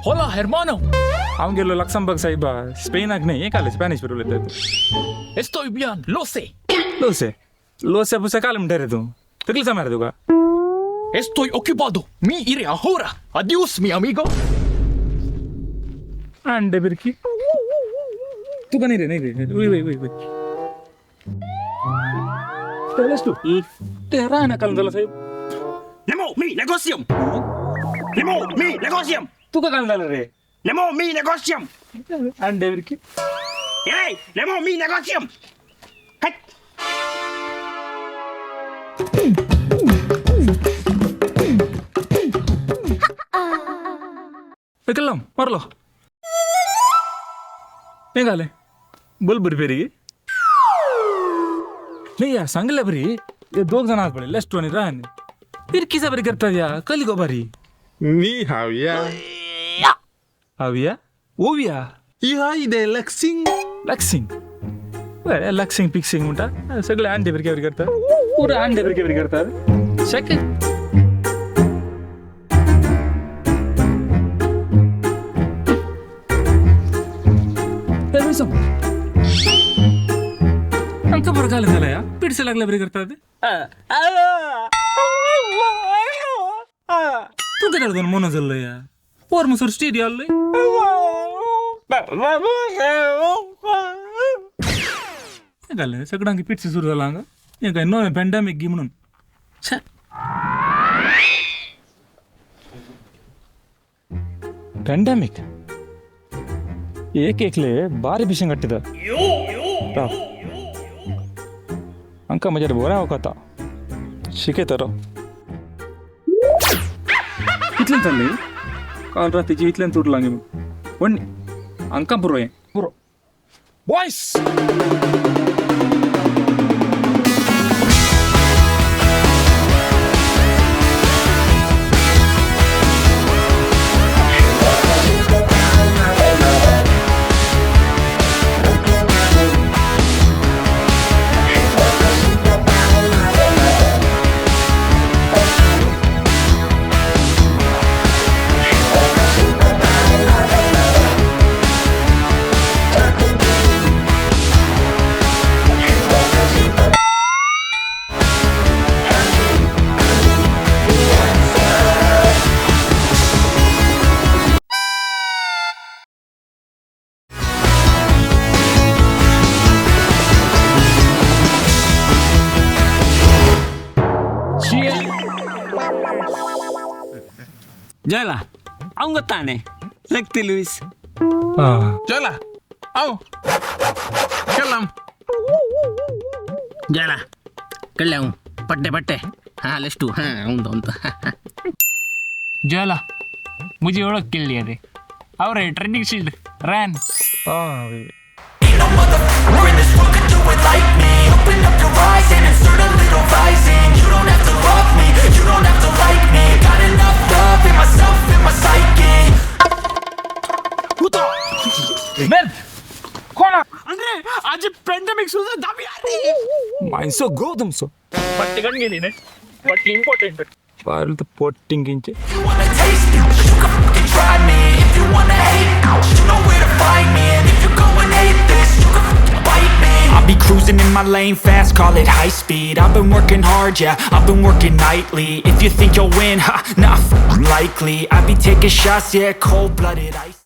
Hola, hermano. हांव गेल्लो Luxembourg साहेबा, स्पेनाक न्ही, हें काल स्पॅनिश बरी उलयतात. Estoy bien, lo sé. लोसे लोसे पुसे काल म्हणटा रे तूं, तकली सामर रे तुका. Estoy ocupado. Mi iré ahora. Adiós, mi amigo. अंडे बिरकी तुका नाही रे, नाही रे. उय उय उय उय तू ते राहना काल झाला साहेब. Nemo mi negocium! Nemo mi negocium! तुका काल झालं रे? Nemo mi negocium! अंडे बिरकी. Hey! Nemo mi negocium! हट! कल्लम मारलो नाही घाले बोल बरी फेरी नाही यार, सांगले बरी. हे दोघ जण आहात पडे लेस्टो आणि राहन फिरकीचा बरी करतात या कली गो बारी. Ni hao ya. हविया ओविया. Iha ide लक्सिंग. लक्सिंग बरं, लक्सिंग पिक्सिंग म्हणटा सगळे अंडे बिरके बरी करतात, पुरा अंडे बिरके बरी करतात शक. अंक बरं झालं झालं या पिडसे लागल्या बरी करतात. तू काय दोन मोन झालं या पोर मसर स्टेडियम आलोय. काय झालं सगळ्यांकी पिटसे सुरू झाला हांगा, हें काय नवें पॅन्डेमीक गी म्हणून. छे पॅन्डेमीक एक एकले बारी भशेन काडटा. राव हांकां म्हजेर बरें वखता शिकयता. राव इतलें चल्लें काल रातीची, इतल्यान तुटलां गे पण हांकां पुरो, हें पुरो बॉयस. ಜೋಲ ಅವ್ನ್ ಗೊತ್ತಾನೆ ಲಕ್ತಿ ಲೂಯಿಸ್. Jola. Au. Kalam. ಜೋಲ ಕಳ್ಳೆ ಅವ್ನು ಪಟ್ಟೆ ಪಟ್ಟೆ ಹಾಂ ಲೆಸ್ಟು ಹಾಂ ಉಂಟು ಉಂಟು. ज्वाला मुझे ओळख केली आहे ಅವರೇ ಟ್ರೆಂಡಿಂಗ್ ಶೀಲ್ಡ್ ರ್ಯಾನ್. आं Ain't no motherfucker in this world could do it like me. Open up your eyes and insert a little rising. You don't have to love me, you don't have to like me. Got enough love in myself, in my psyche. ಅಂದ್ರೆ आजी pandemic सुद्धा दाबी मायसो गो तुमचो. पट्टी गण गेली नाही पट्टी important. पाहिलं तर पोटिंगींचे. If you wanna taste it, you can fucking try me. If you wanna hate, you know where to find me. And if you go and hate this, you can fucking bite me. I'll be cruising in my lane fast, call it high speed. I've been working hard, yeah, I've been working nightly. If you think you'll win, ha, not f***ing likely. I be taking shots, yeah, cold-blooded ice.